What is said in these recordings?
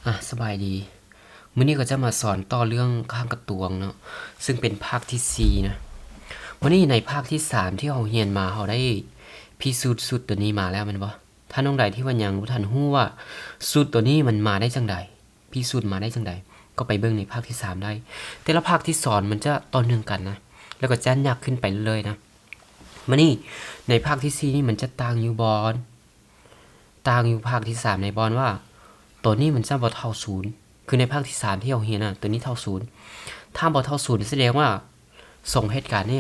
ອາ ສະບາຍດີ. ມື້ນີ້ກໍຈະມາສອນຕໍ່ເລື່ອງຂ້າງກະຕວງເນາະ, ຊຶ່ງເປັນພາກທີສີ່ນະ. ມື້ນີ້ໃນພາກທີສາມທີ່ເຮົາຮຽນມາ, ເຮົາໄດ້ພິສູດສູດຕົວນີ້ມາແລ້ວແມ່ນບໍ່? ທ່ານນ້ອງໃດທີ່ວ່າຍັງບໍ່ທັນຮູ້ວ່າສູດຕົວນີ້ມັນມາໄດ້ຈັ່ງໃດ, ພິສູດມາໄດ້ຈັ່ງໃດ, ກໍໄປເບິ່ງໃນພາກທີສາມໄດ້. ແຕ່ລະພາກທີ່ສອນມັນຈະຕໍ່ເນື່ອງກັນນະ, ແລ້ວກໍຈະຍາກຂຶ້ນໄປເລື້ອຍໆນະ. ມານີ້ ໃນພາກທີສີ່ນີ້ມັນຈະຕ່າງຢູ່ບ່ອນ, ຕ່າງຢູ່ພາກທີສາມໃນບ່ອນວ່າ ຕົວນີ້ມັນຈະບໍ່ເທົ່າສູນ. ຄືໃນພາກທີສາມທີ່ເຮົາຮຽນນະ, ຕົວນີ້ເທົ່າສູນ. ຖ້າບໍ່ເທົ່າສູນ ສະແດງວ່າສອງເຫດການນີ້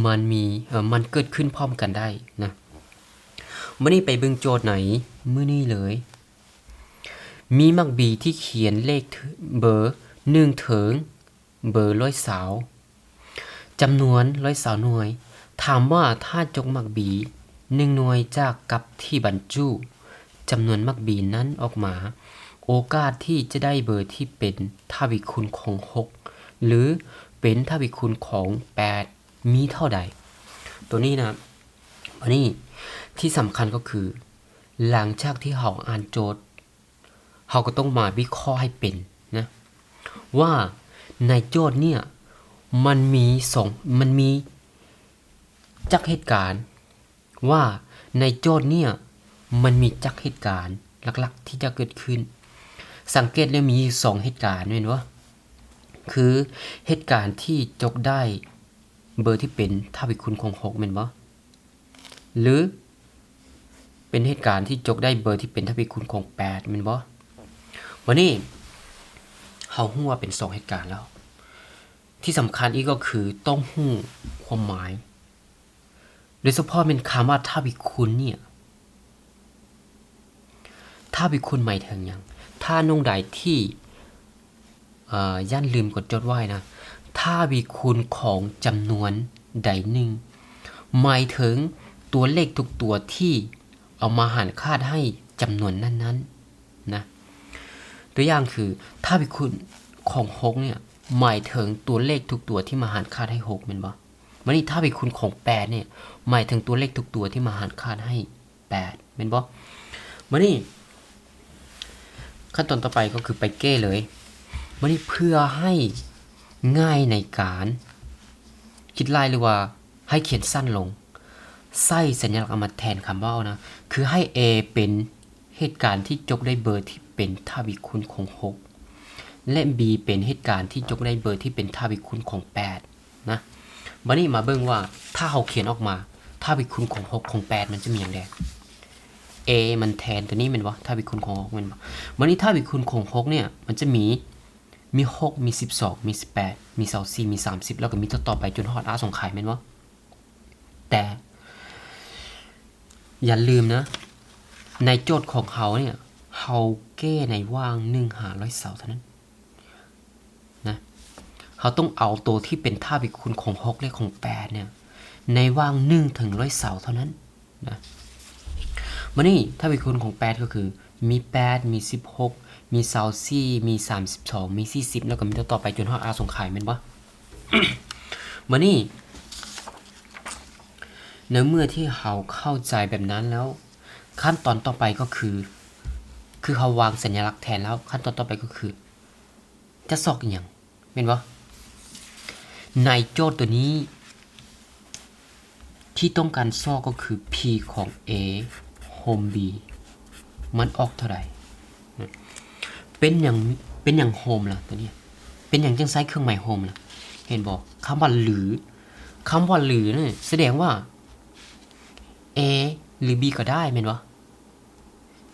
ມັນມີ, ເອີ, ມັນເກີດຂຶ້ນພ້ອມກັນໄດ້ນະ. ມານີ້ໄປເບິ່ງໂຈດໃນມື້ນີ້ເລີຍ. ມີໝາກບີທີ່ຂຽນເລກເບີໜຶ່ງເຖິງ ເບີຮ້ອຍຊາວ ຈຳນວນຮ້ອຍຊາວໜ່ວຍ. ຖາມວ່າຖ້າຈົກໝາກບີໜຶ່ງໜ່ວຍຈາກກັບທີ່ບັນຈຸຈຳນວນໝາກບີນັ້ນອອກມາ, ໂອກາດທີ່ຈະໄດ້ເບີທີ່ເປັນທະວີຄູນຂອງຫົກ ຫຼື ເປັນທະວີຄູນຂອງແປດ ມີເທົ່າໃດ? ຕົວນີ້ນະ, ອັນນີ້ທີ່ສຳຄັນກໍຄື ຫຼັງຈາກທີ່ເຮົາອ່ານໂຈດ ເຮົາກໍຕ້ອງມາວິເຄາະໃຫ້ເປັນນະ ວ່າໃນໂຈດເນີ້ຍມັນມີສອງ, ມັນມີຈັກເຫດການ, ວ່າໃນໂຈດເນີ້ຍມັນມີຈັກເຫດການຫຼັກໆທີ່ຈະເກີດຂຶ້ນ. ສັງເກດແລ້ວມີຢູ່ສອງເຫດການແມ່ນບໍ່? ຄືເຫດການທີ່ຈົກໄດ້ເບີທີ່ເປັນທະວີຄູນຂອງຫົກແມ່ນບໍ່? ຫຼື ເປັນເຫດການທີ່ຈົກໄດ້ເບີທີ່ເປັນທະວີຄູນຂອງແປດແມ່ນບໍ່? ບາດນີ້ເຮົາຮູ້ວ່າເປັນສອງເຫດການແລ້ວ, ທີ່ສຳຄັນອີກກໍຄືຕ້ອງຮູ້ຄວາມໝາຍ, ໂດຍສະເພາະແມ່ນຄຳວ່າທະວີຄູນນີ້ ທະວີຄູນໝາຍເຖິງຫຍັງ? ຖ້ານ້ອງໃດທີ່ ເອີ ຢ້ານລືມກໍຈົດໄວ້ນະ, ທະວີຄູນຂອງຈຳນວນໃດໜຶ່ງ ໝາຍເຖິງຕົວເລກທຸກຕົວທີ່ເອົາມາຫານຄາດໃຫ້ຈຳນວນນັ້ນໆນະ. ຕົວຢ່າງຄື ທະວີຄູນຂອງຫົກເນີ້ຍ ໝາຍເຖິງຕົວເລກທຸກຕົວທີ່ມາຫານຄາດໃຫ້ຫົກແມ່ນບໍ່? ບາດນີ້ ທະວີຄູນຂອງແປດເນີ້ຍ ໝາຍເຖິງຕົວເລກທຸກຕົວທີ່ມາຫານຄາດໃຫ້ ແປດ ແມ່ນບໍ່? ບາດນີ້ ຂັ້ນຕອນຕໍ່ໄປກໍຄືໄປແກ້ເລີຍ. ບາດນີ້ ເພື່ອໃຫ້ງ່າຍໃນການຄິດໄລ່ ຫຼືວ່າໃຫ້ຂຽນສັ້ນລົງ, ໃຊ້ສັນຍາລັກເອົາມາແທນຄຳເວົ້ານະ, ຄືໃຫ້ A ເປັນເຫດການທີ່ຈົກໄດ້ເບີທີ່ເປັນທະວີຄູນຂອງຫົກ ແລະ B ເປັນເຫດການທີ່ຈົກໄດ້ເບີທີ່ເປັນທະວີຄູນຂອງແປດ. ນະ. ບາດນີ້ມາເບິ່ງວ່າ ຖ້າເຮົາຂຽນອອກມາ ທະວີຄູນຂອງຫົກ ຂອງແປດ ມັນຈະມີຫຍັງແດ່? A ມັນແທນຕົວນີ້ແມ່ນບໍ່? ທະວີຄູນຂອງຫົກແມ່ນບໍ່? ບາດນີ້ທະວີຄູນຂອງຫົກເນີ້ຍ ມັນຈະມີ ມີຫົກ ມີສິບສອງ ມີສິບແປດ ມີຊາວສີ່ ມີສາມສິບ ແລ້ວກໍມີຕໍ່ໆໄປຈົນຮອດອາສົງໄຂແມ່ນບໍ່? ແຕ່ຢ່າລືມນະ ໃນໂຈດຂອງເຮົາເນີ້ຍ ເຮົາແກ້ໃນຫວ່າງໜຶ່ງຫາຮ້ອຍຊາວເທົ່ານັ້ນ. ນະ ເຮົາຕ້ອງເອົາໂຕທີ່ເປັນທະວີຄູນຂອງຫົກ ແລະ ຂອງແປດເນີ້ຍ ໃນຫວ່າງໜຶ່ງເຖິງຮ້ອຍຊາວເທົ່ານັ້ນນະ. ບາດນີ້ທະວີຄູນຂອງແປດກໍຄື ມີແປດ ມີສິບຫົກ ມີຊາວສີ່ ມີສາມສິບສອງ ມີສີ່ສິບ ແລ້ວກໍມີຕໍ່ໆໄປຈົນຮອດອາສົງໄຂແມ່ນບໍ່? ບາດນີ້ ໃນເມື່ອທີ່ເຮົາເຂົ້າໃຈແບບນັ້ນແລ້ວ ຂັ້ນຕອນຕໍ່ໄປກໍຄື ຄືເຮົາວາງສັນຍາລັກແທນແລ້ວ ຂັ້ນຕອນຕໍ່ໄປກໍຄື ຈະຊອກອີ່ຫຍັງ ແມ່ນບໍ່? ໃນໂຈດຕົວນີ້ ທີ່ຕ້ອງການຊອກກໍຄື P ຂອງ A ໂຮມ B ມັນອອກເທົ່າໃດ? ເປັນຫຍັງ ເປັນຫຍັງໂຮມລະຕົວນີ້? ເປັນຫຍັງຈຶ່ງໃຊ້ເຄື່ອງໝາຍໂຮມລະ? ເຫັນບໍ່? ຄຳວ່າ ຫຼື ຄຳວ່າ ຫຼື ນີ້ສະແດງວ່າ A ຫຼື B ກໍໄດ້ແມ່ນບໍ່?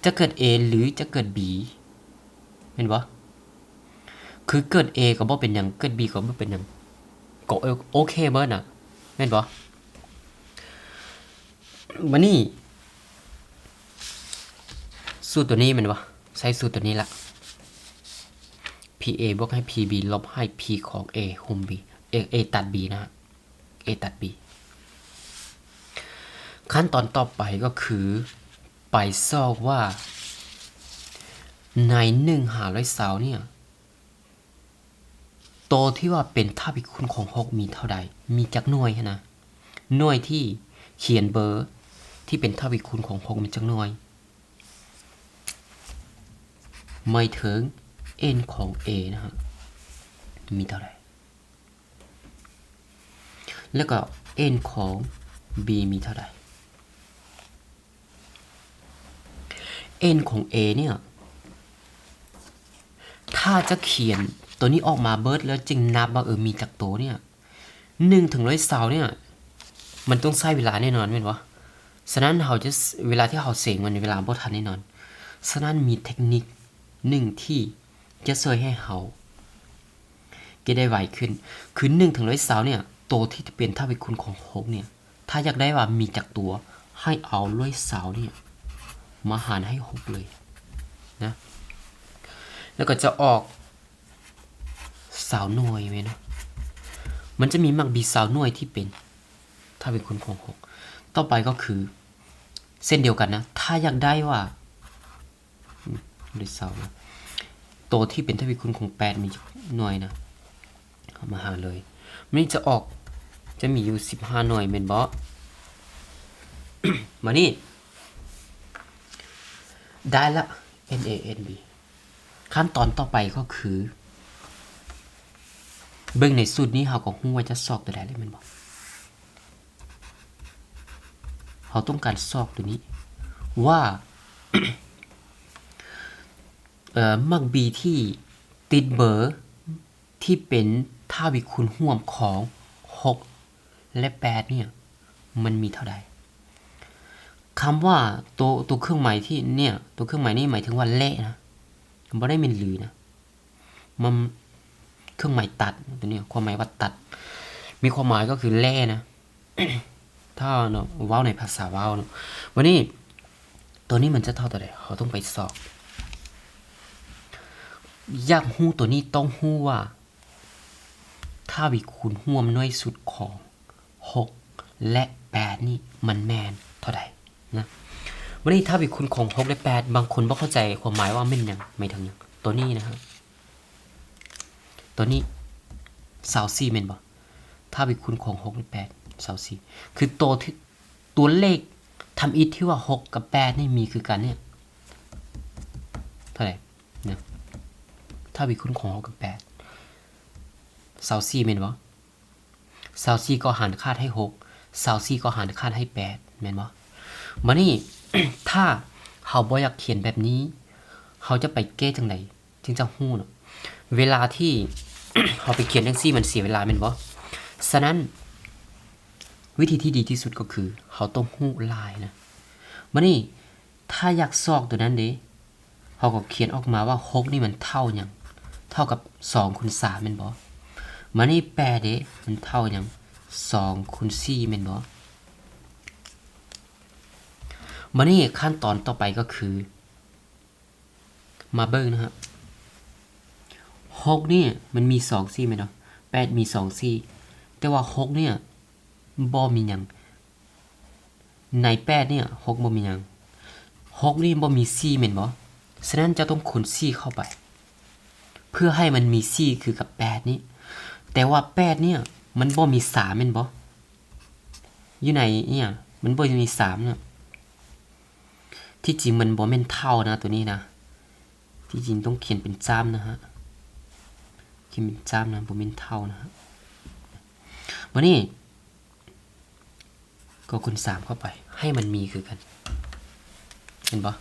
ຈະເກີດ A ຫຼື ຈະເກີດ B ແມ່ນບໍ່? ຄືເກີດ A ກໍບໍ່ເປັນຫຍັງ ເກີດ B ກໍບໍ່ເປັນຫຍັງ ກໍໂອ ໂອເຄເບິດນະ ແມ່ນບໍ່? ບາດນີ້ ສູດຕົວນີ້ແມ່ນບໍ່? ໃຊ້ສູດຕົວນີ້ລະ P A ບວກໃຫ້ P B ລົບໃຫ້ P ຂອງ A ໂຮມ B A ເອ ຕັດ B ນະ A ຕັດ B. ຂັ້ນຕອນຕໍ່ໄປກໍຄື ໄປຊອກວ່າ ໃນໜຶ່ງຫາຮ້ອຍຊາວເນີ້ຍ ໂຕທີ່ວ່າເປັນທະວີຄູນຂອງຫົກມີເທົ່າໃດ? ມີຈັກໜ່ວຍຫັ້ນນະ? ໜ່ວຍທີ່ຂຽນເບີທີ່ເປັນທະວີຄູນຂອງຫົກມີຈັກໜ່ວຍ? ໝາຍເຖິງ n ຂອງ A ນະຮະ ມີເທົ່າໃດ ແລ້ວກໍ n ຂອງ B ມີເທົ່າໃດ. n ຂອງ A ເນ່ຍ ຖ້າຈະຂຽນໂຕນີ້ອອກມາເບິດ ແລ້ວຈຶ່ງນັບວ່າ ເອີ ມີຈັກໂຕເນ່ຍ ໜຶ່ງເຖິງຮ້ອຍຊາວເນ່ຍ ມັນຕ້ອງໃຊ້ເວລາແນ່ນອນແມ່ນບໍ່? ສະນັ້ນເຮົາຈະ ເວລາທີ່ເຮົາເສງມັນເວລາບໍ່ທັນແນ່ນອນ. ສະນັ້ນມີເທັກນິກໜຶ່ງທີ່ຈະຊ່ວຍໃຫ້ເຮົາ ເກັດໄດ້ໄວຂຶ້ນ ຄື ໜຶ່ງເຖິງຮ້ອຍຊາວເນ່ຍ ໂຕທີ່ເປັນທະວີຄູນຂອງຫົກເນ່ຍ ຖ້າຢາກໄດ້ວ່າມີຈັກຕົວ ໃຫ້ເອົາຮ້ອຍຊາວເນ່ຍ ມາຫານໃຫ້ຫົກເລີຍນະ ແລ້ວກໍຈະອອກຊາວໜ່ວຍແມ່ນເນາະ. ມັນຈະມີມັກບີຊາວໜ່ວຍທີ່ເປັນທະວີຄູນຂອງຫົກ. ຕໍ່ໄປກໍຄື ເຊັ່ນດຽວກັນນະ ຖ້າຢາກໄດ້ວ່າ ອືມ ໄດ້ຊາວນະ ໂຕທີ່ເປັນທະວີຄູນຂອງແປດມີຈັກໜ່ວຍນະ ເອົາມາຫາເລີຍ. ມັນຈະອອກ ຈະມີຢູ່ສິບຫ້າໜ່ວຍແມ່ນບໍ່? ມານີ້ ໄດ້ລະ N A N B. ຂັ້ນຕອນຕໍ່ໄປກໍຄື ເບິ່ງໃນສູດນີ້ ເຮົາກໍຮູ້ວ່າຈະຊອກຕົວໃດແລ້ວແມ່ນບໍ່? ເຮົາຕ້ອງການຊອກຕົວນີ້ວ່າ ເອີ ມັກບີທີ່ຕິດເບີທີ່ເປັນທະວີຄູນຮ່ວມຂອງຫົກ ແລະ ແປດເນ່ຍ ມັນມີເທົ່າໃດ? ຄຳວ່າໂຕ ໂຕເຄື່ອງໝາຍທີ່ເນ່ຍ ໂຕເຄື່ອງໝາຍນີ້ໝາຍເຖິງວ່າ ແລະ ນະ ບໍ່ໄດ້ແມ່ນ ຫຼື ນະ. ມັນເຄື່ອງໝາຍຕັດ ຕົວນີ້ຄວາມໝາຍວ່າຕັດ ມີຄວາມໝາຍກໍຄືແລະນະ ຖ້າເນາະ ເວົ້າໃນພາສາເວົ້າເນາະ. ບັດນີ້ ຕົວນີ້ມັນຈະເທົ່າຕົວໃດ? ເຮົາຕ້ອງໄປຊອກ. ຢາກຮູ້ຕົວນີ້ ຕ້ອງຮູ້ວ່າ ທະວີຄູນຮ່ວມໜ່ວຍສຸດຂອງ ຫົກ ແລະ ແປດ ນີ້ມັນແມ່ນເທົ່າໃດນະ. ບັດນີ້ທະວີຄູນຂອງ ຫົກ ແລະ ແປດ ບາງຄົນບໍ່ເຂົ້າໃຈຄວາມໝາຍວ່າແມ່ນຫຍັງ ໝາຍເຖິງຫຍັງ. ຕົວນີ້ນະຮະ ຕົວນີ້ ຊາວສີ່ ແມ່ນບໍ່? ທະວີຄູນຂອງ ຫົກ ແລະ ແປດ ຊາວສີ່ ຄືໂຕທີ່ ຕົວເລກທຳອິດທີ່ວ່າ ຫົກ ກັບ ແປດ ນີ້ມີຄືກັນເນ່ຍ ເທົ່າໃດນະ? ທະວີຄູນຂອງ ຫົກ ກັບ ແປດ ຊາວສີ່ ແມ່ນບໍ່? ຊາວສີ່ກໍຫານຂາດໃຫ້ ຫົກ ຊາວສີ່ກໍຫານຂາດໃຫ້ ແປດ ແມ່ນບໍ່? ບາດນີ້ ຖ້າເຮົາບໍ່ຢາກຂຽນແບບນີ້ ເຮົາຈະໄປແກ້ຈັ່ງໃດຈຶ່ງຈະຮູ້ເນາະ? ເວລາທີ່ເຮົາໄປຂຽນຈັ່ງຊີ້ມັນເສຍເວລາແມ່ນບໍ່? ສະນັ້ນ ວິທີທີ່ດີທີ່ສຸດກໍຄືເຮົາຕ້ອງຮູ້ລາຍນະ. ບາດນີ້ ຖ້າຢາກຊອກຕົວນັ້ນເດ ເຮົາກໍຂຽນອອກມາວ່າ ຫົກ ນີ້ມັນເທົ່າຫຍັງ? ເທົ່າກັບ ສອງ ຄູນ ສາມ ແມ່ນບໍ່? ບາດນີ້ ແປດ ເດ ມັນເທົ່າຫຍັງ? ສອງ ຄູນ ສີ່ ແມ່ນບໍ່? ບາດນີ້ ຂັ້ນຕອນຕໍ່ໄປກໍຄື ມາເບິ່ງນະຮະ ຫົກ ນີ້ມັນມີ ສອງ ສີ່ ແມ່ນບໍ່? ແປດ ມີ ສອງ ສີ່ ແຕ່ວ່າ ຫົກ ນີ້ບໍ່ມີຫຍັງ. ໃນ ແປດ ນີ້ ຫົກ ບໍ່ມີຫຍັງ ຫົກ ນີ້ບໍ່ມີ ສີ່ ແມ່ນບໍ່? ສະນັ້ນເຈົ້າຕ້ອງຄູນ ສີ່ ເຂົ້າໄປ ເພື່ອໃຫ້ມັນມີ ສີ່ ຄືກັບ ແປດ ນີ້. ແຕ່ວ່າ ແປດ ນີ້ມັນບໍ່ມີ ສາມ ແມ່ນບໍ່? ຢູ່ໃນອີ່ຫຍັງ ມັນບໍ່ມີ ສາມ ເນາະ. ທີ່ຈິງມັນບໍ່ແມ່ນເທົ່ານະ ຕົວນີ້ນະ. ທີ່ຈິງຕ້ອງຂຽນເປັນຈ້ຳນະຮະ ຂຽນເປັນຈ້ຳນະ ບໍ່ແມ່ນເທົ່ານະຮະ. ບາດນີ້ ກໍຄູນ ສາມ ເຂົ້າໄປ ໃຫ້ມັນມີຄືກັນ ເຫັນບໍ່?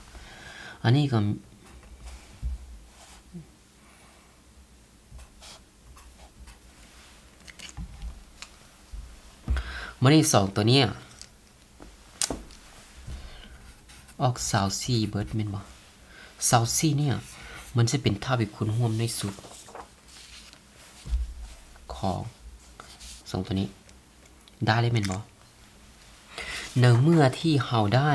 ອັນນີ້ກໍ ບາດນີ້ ສອງ ຕົວເນີ້ຍ ອອກ ຊາວສີ່ ເບິດແມ່ນບໍ່? ຊາວສີ່ ເນີ້ຍ ມັນຈະເປັນທະວີຄູນຮ່ວມໃນສຸດຂອງ ສອງ ຕົວນີ້ ໄດ້ເລີຍແມ່ນບໍ່? ໃນເມື່ອທີ່ເຮົາໄດ້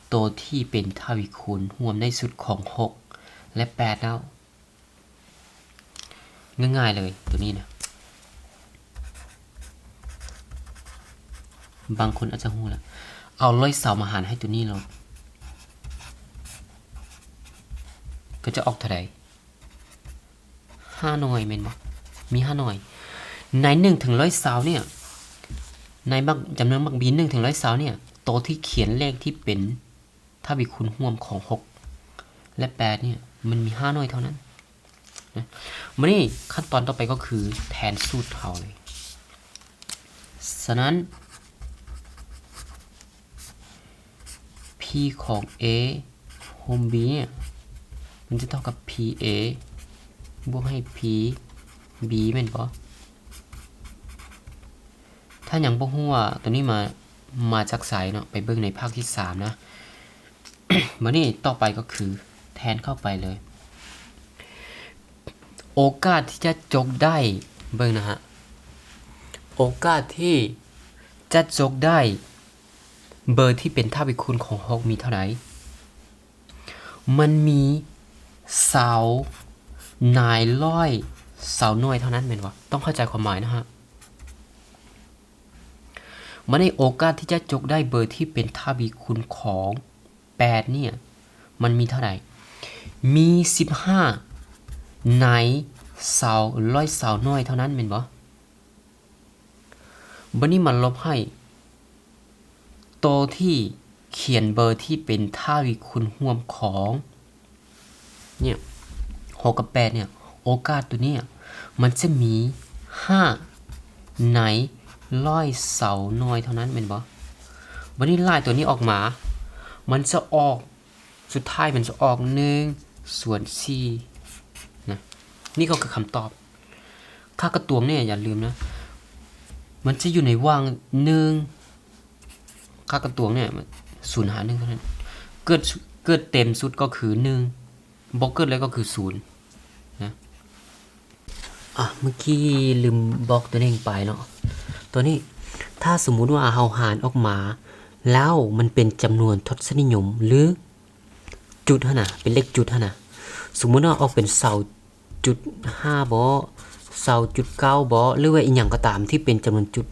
ໂຕທີ່ເປັນທະວີຄູນຮ່ວມໃນສຸດຂອງ ຫົກ ແລະ ແປດ ແລ້ວ ງ່າຍໆເລີຍ ຕົວນີ້ນະ ບາງຄົນອາດຈະຮູ້ລະ ເອົາຮ້ອຍຊາວມາຫານໃຫ້ຕົວນີ້ໂລດ ກໍຈະອອກເທົ່າໃດ? ຫ້າໜ່ວຍແມ່ນບໍ່? ມີຫ້າໜ່ວຍ. ໃນໜຶ່ງເຖິງຮ້ອຍຊາວເນີ້ຍ ໃນບັກ ຈຳນວນບັກບີ ໜຶ່ງເຖິງຮ້ອຍຊາວເນີ້ຍ ໂຕທີ່ຂຽນເລກທີ່ເປັນ ທະວີຄູນຮ່ວມຂອງ ຫົກ ແລະ ແປດ ເນີ້ຍ ມັນມີຫ້າໜ່ວຍເທົ່ານັ້ນນະ. ມານີ້ຂັ້ນຕອນຕໍ່ໄປກໍຄືແທນສູດເຮົາເລີຍ. ສະນັ້ນ P ຂອງ A ໂຮມ B ເນ່ຍ ມັນຈະເທົ່າກັບ P A ບວກໃຫ້ P B ແມ່ນບໍ່? ຖ້າຍັງບໍ່ຮູ້ວ່າໂຕນີ້ມາ ມາຈາກໃສເນາະ ໄປເບິ່ງໃນພາກທີສາມນະ. ບາດນີ້ຕໍ່ໄປກໍຄືແທນເຂົ້າໄປເລີຍ. ໂອກາດທີ່ຈະຈົກໄດ້ ເບິ່ງນະຮະ ໂອກາດທີ່ຈະຈົກໄດ້ເບີທີ່ເປັນທະວີຄູນຂອງຫົກມີເທົ່າໃດ? ມັນມີຊາວໃນຮ້ອຍຊາວໜ່ວຍເທົ່ານັ້ນແມ່ນບໍ່? ຕ້ອງເຂົ້າໃຈຄວາມໝາຍນະຮະ. ມາໃນໂອກາດທີ່ຈະຈົກໄດ້ເບີທີ່ເປັນທະວີຄູນຂອງແປດເນ່ຍ ມັນມີເທົ່າໃດ? ມີສິບຫ້າໃນຊາວ ຮ້ອຍຊາວໜ່ວຍເທົ່ານັ້ນແມ່ນບໍ່? ບາດນີ້ມາລົບໃຫ້ໂຕທີ່ຂຽນເບີທີ່ເປັນທະວີຄູນຮ່ວມຂອງ ເນ່ຍ ຫົກກັບແປດເນ່ຍ ໂອກາດໂຕເນ່ຍ ມັນຈະມີຫ້າໃນຮ້ອຍຊາວໜ່ວຍເທົ່ານັ້ນແມ່ນບໍ່? ບາດນີ້ລາຍໂຕນີ້ອອກມາ ມັນຈະອອກ ສຸດທ້າຍມັນຈະອອກໜຶ່ງສ່ວນສີ່ນະ. ນີ້ກໍຄືຄຳຕອບ. ຄ່າກະຕວງເນ່ຍ ຢ່າລືມນະ ມັນຈະຢູ່ໃນຫວ່າງໜຶ່ງ ຄ່າກະຕວງເນ່ຍ ສູນຫາໜຶ່ງເທົ່ານັ້ນ. ເກີດ ເກີດເຕັມສຸດກໍຄືໜຶ່ງ ບໍ່ເກີດເລີຍກໍຄືສູນນະ. ອ່ະ ເມື່ອກີ້ລືມບອກໂຕເໜັງໄປເນາະ. ໂຕນີ້ ຖ້າສົມມຸດວ່າເຮົາຫານອອກມາແລ້ວມັນເປັນຈຳນວນທົດສະນິຍົມ ຫຼື ຈຸດຫັ້ນນະ ເປັນເລກຈຸດຫັ້ນນະ. ສົມມຸດວ່າອອກເປັນຊາວຈຸດຫ້າບໍ ຊາວຈຸດເກົ້າບໍ ຫຼືວ່າອີ່ຫຍັງກໍຕາມທີ່ເປັນຈຳນວນຈຸດ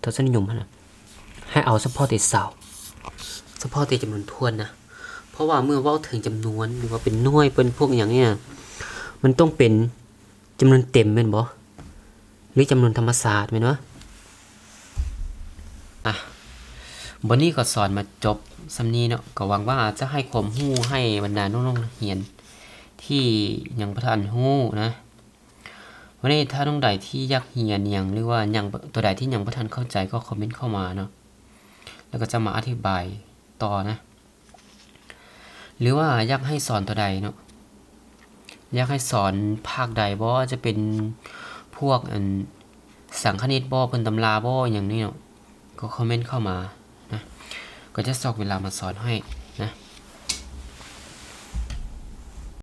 ທົດສະນິຍົມຫັ້ນນະ ໃຫ້ເອົາສະເພາະແຕ່ຊາວ ສະເພາະແຕ່ຈຳນວນຖ້ວນນະ. ເພາະວ່າເມື່ອເວົ້າເຖິງຈຳນວນ ຫຼືວ່າເປັນໜ່ວຍ ເປັນພວກອີ່ຫຍັງນີ້ນະ ມັນຕ້ອງເປັນຈຳນວນເຕັມແມ່ນບໍ່? ຫຼືຈຳນວນທຳມະຊາດແມ່ນບໍ່? ອ່ະ ບາດນີ້ກໍສອນມາຈົບສ່ຳນີ້ເນາະ. ກໍຫວັງວ່າຈະໃຫ້ຄວາມຮູ້ໃຫ້ບັນດານ້ອງໆນັກຮຽນທີ່ຍັງບໍ່ທັນຮູ້ນະ. ວັນນີ້ຖ້ານ້ອງໃດທີ່ຢາກຮຽນຫຍັງ ຫຼືວ່າຫຍັງ ໂຕໃດທີ່ຍັງບໍ່ທັນເຂົ້າໃຈ ກໍຄອມເມັນເຂົ້າມາເນາະ ແລ້ວກໍຈະມາອະທິບາຍຕໍ່ນະ. ຫຼືວ່າຢາກໃຫ້ສອນໂຕໃດເນາະ ຢາກໃຫ້ສອນພາກໃດບໍ່ ອາດຈະເປັນພວກອັນສັງຄະນິດບໍ ພື້ນຕຳລາບໍ ຫຍັງນີ້ເນາະ ກໍຄອມເມັນເຂົ້າມານະ ກໍຈະຊອກເວລາມາສອນໃຫ້.